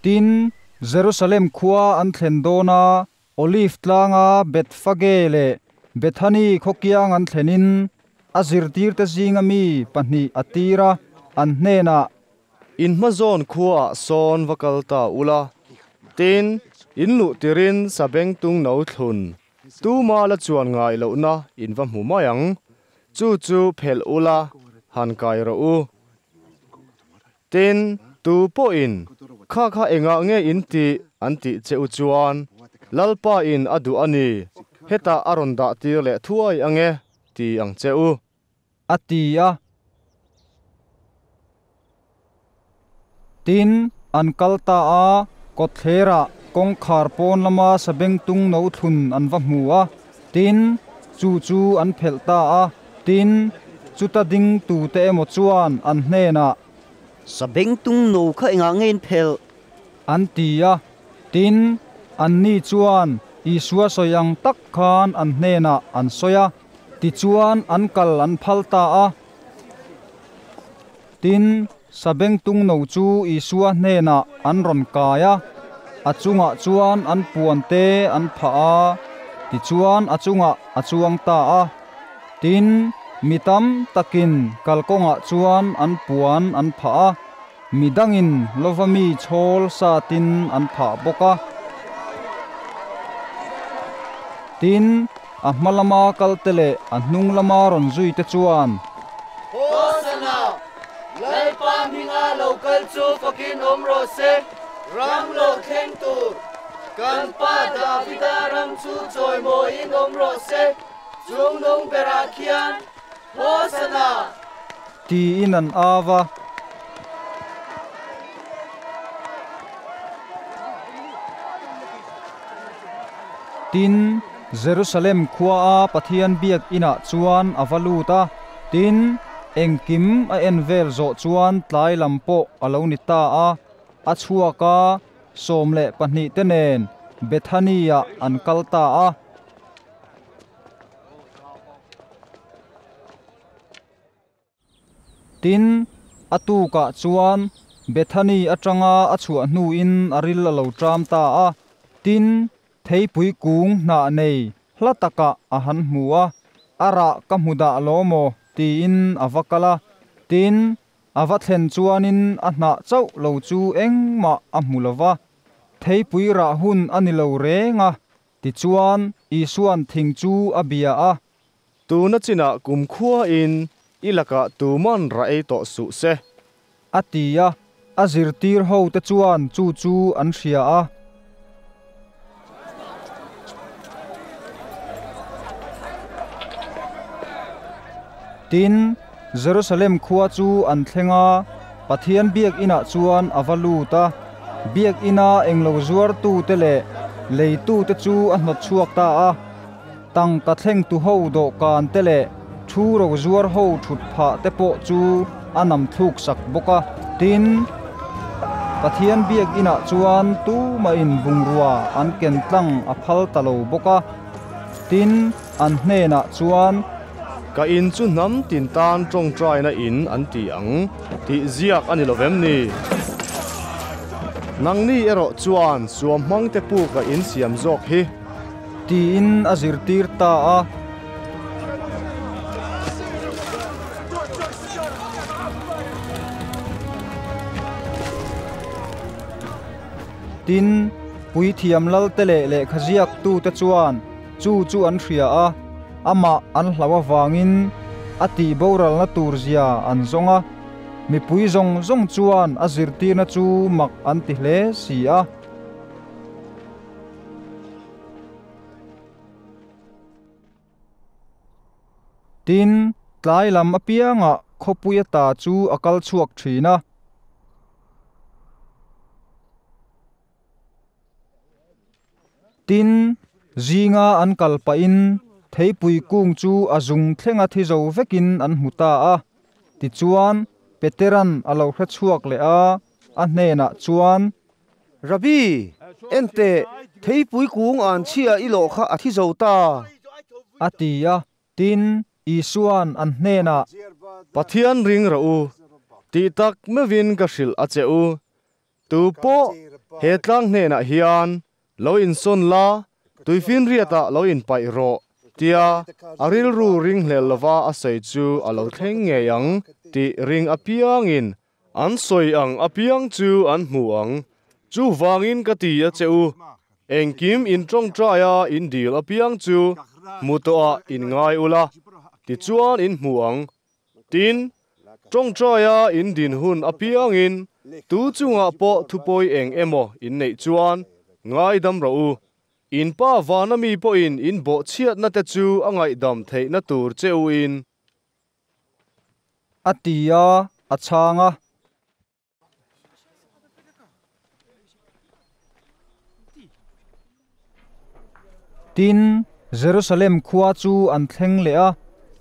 Tin, Jerusalem khua an thlen dawn a, Olive tlanga Bethphage leh Bethani khaw kiang an thlenin a zirtirte zinga mi pahnih a tir a, an hnenah. In hmazawn khuaah sawn va kal ta ula, tin, in luh tirin sabengtung no thlun tuma la chuan ngai lohna in va hmu mai ang. Chu chu phelh ula, han kai rawh u. Tin, tu pawhin, Kha kha engah nge in tih? an tih che u chuan, Lalpa in a duh a ni, hetah a rawn dah tir leh thuai ang e, ti ang che u. A ti a. Tin, an kal ta a, kawtthlerah kawngkhar pawn lama sabengtung no thlun an va hmu a. Tin, chu chu an phelh ta a. Tin, chuta ding tute emaw chuan an hnenah. Sabengtung no kha engah nge in phelh? An ti a. Tin, anni chuan Isua sawi ang tak khan an hnenah an sawi a. Tichuan an kal an phal ta a. Tin, sabengtung no chu Isua hnenah an rawn kai a, a chungah chuan an puan te an phah a, tichuan a chungah a chuang ta a. Tin, mi tam takin kalkawngah chuan an puan an phah a, mi dangin lova mi chhawl satin an phah bawk a. Tin, a hma lama kalte leh a hnung lama rawn zui te chuan. Hosana! Lalpa hminga lo kal chu fakin awm rawh se, ram lo thleng tur kan pa Davida ram chu chawimawiin awm rawh se, chungnung berah khian Hosana! Tiin an au a. Tin, Jerusalem khuaa Pathian biak inah chuan a va lut a. Tin, engkim a en vel zawh chuan tlai lam pawh a lo ni ta a. A chhuak a, 12 te nen Bethany-ah an kal ta a. Tin, a tukah chuan Bethany atanga a chhuah hnuin a ril a lo ṭam ta a. Tin, theipui kung hnah nei hla takah a han hmu a, a rah ka hmu dah lo maw tiin a va kal a. Tin, a va thlen chuanin a hnah chauh lo chu engmah a hmu lo va, theipui rah hun a ni lo reng a. Tichuan, Isua'n thing chu a bia a. Tuna chinah kumkhuain i lakah tuman rah ei tawh suh se. A ti a, a zirtir hote chuan chu chu an hria a. Tin, Jerusalem khua chu an thleng a, Pathian biakinah chuan a va lut a, biakina englo zuartute leh leitute chu a hnawt chhuak ta a. Tangka thlengtu ho dawhkan te leh thu ro zuar ho thut phah te pawh chu a nam thluk sak bawk a. Tin, Pathian biakinah chuan tumahin bungrua an ken tlang a phal ta lo bawk a. Tin, an hnenah chuan. Ka in chu hnam tin tan tawngtaina in an ti ang tih ziak a ni lo vem ni? Nangni erawh chuan suamhmangte puka in siam zawk hi. Tiin a zirtir ta a. Tin, puithiam lalte leh lehkhaziaktute chuan chu chu an hria a, amah an hlauh avangin a tihboralna turzia an zawng a. Mipui zawng zawng chuan a zirtirna chu mak an ti hle si a. Tin, tlai lam apiangah khawpui ata chu a kal chhuak thin a. Tin, zinga an kal pahin theipui kung chu a zung thlenga thi zo vekin an hmu ta a. Tichuan, Petera'n a lo hre chhuak leh a, a hnenah chuan, Rabbi, en teh, theipui kung an chhia i lawh kha a thi zo ta. A ti a, tin, Isua'n an hnenah. Pathian ring rawh u, tih tak meuhin ka hrilh a che u. Tu pawh He tlang hnenah hian lo insawn la, tuifinriatah lo inpaih rawh tia a rilru ringhlel lova a sawi chu a lo thleng ngei ang tih ring apiangin an sawi ang apiang chu an hmu ang. Chuvangin ka ti a che u, engkim in tawngtaia in dil apiang chu hmu tawhah in ngai ula, tichuan in hmu ang. Tin, tawngtaia in din hun apiangin tu chungah pawh thupawi eng emaw in neih chuan ngaidam rawh u. In pa vana mi pawhin in bawhchhiatna te chu a ngaihdam theihna tur che u in. A ti a, a chhang a. Tin, Jerusalem khua chu an thleng leh a.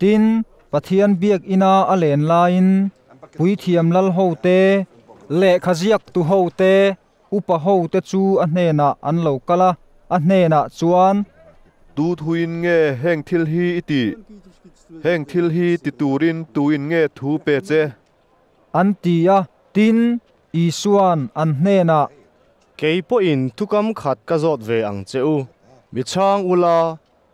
Tin, Pathian biak ina a len laiin Puithiam lal ho te, lehkha ziaktu ho te, upa ho te chu a hnenah an lo kal a, a hnenah chuan, Tu thuin nge heng thil hi i tih? Heng thil hi ti turin tuin nge thu pe che? An ti a. Tin, Isua'n an hnenah, Kei pawhin thukam khat ka zawt ve ang che u, mi chhang ula,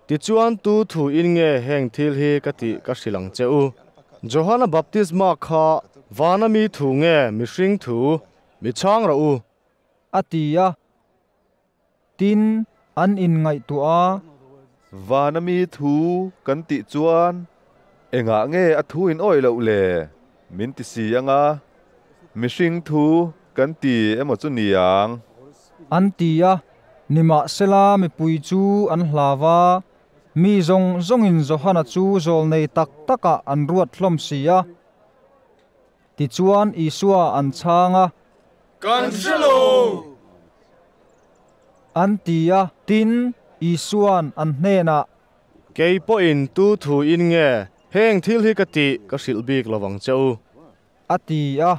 tichuan tu thuin nge heng thil hi ka tih ka hrilh ang che u. Johana baptisma kha vana mi thu nge mihring thu, mi chhang rawh u. A ti a. Tin, an inngaihtuah a. Vana mi thu kan tih chuan engah nge a thu in awih loh le? Min ti si anga, mihring thu kan ti emaw chu ni ang. An ti a, nimahsela mipui chu an hlau a, mi zawng zawngin Johana chu zawlnei tak takah an ruat hlawm si a. Tichuan Isua an chhang a. Kan hre lo! An ti a, tin, Isua'n an hnenah. Kei pawhin tu thu in nge heng thil hi ka tih ka hrilh bik lovang che u? A ti a.